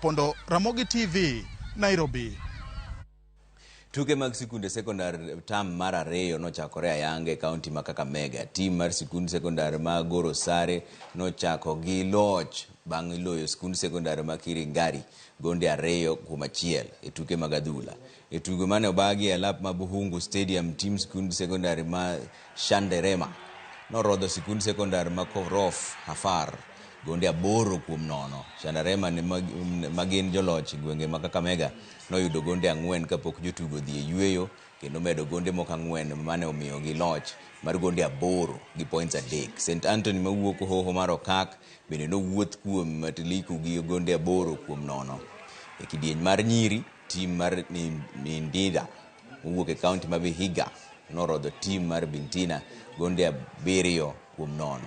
Pondo, Ramogi TV, Nairobi. Tuke mag sikunde sekondar tam mar 2 nochakore ayanga e kaunti ma Kakamega. Tim mar sikund sekondar ma Gorosare nochako gi loch bang' loyo sikund sekondar ma Kiringari gonde 2-1 e tuke mag adhula. E tugo mane obagi e alap ma Buhungu Stadium, tim sikund sekondar ma Shanderema norodho sikund sekondar ma Korof Hafar gonde 8-0. Shanderema ne magin joloch gwenge ma Kakamega noyudo gonde 4 kapok jotugo dhi e yueyo kendo medo gonde moko 4 mane omiyogi loch mar gonde 8 gi points 3. St Anthony mawuok hoho mar Okak bende nowuoth kuom Matiliku gi gonde 8-0. E kidieny mar nyiri, tim mar Mindida mowuok e kaunti ma Vihiga norodho tim mar Bintina gonde 7-0.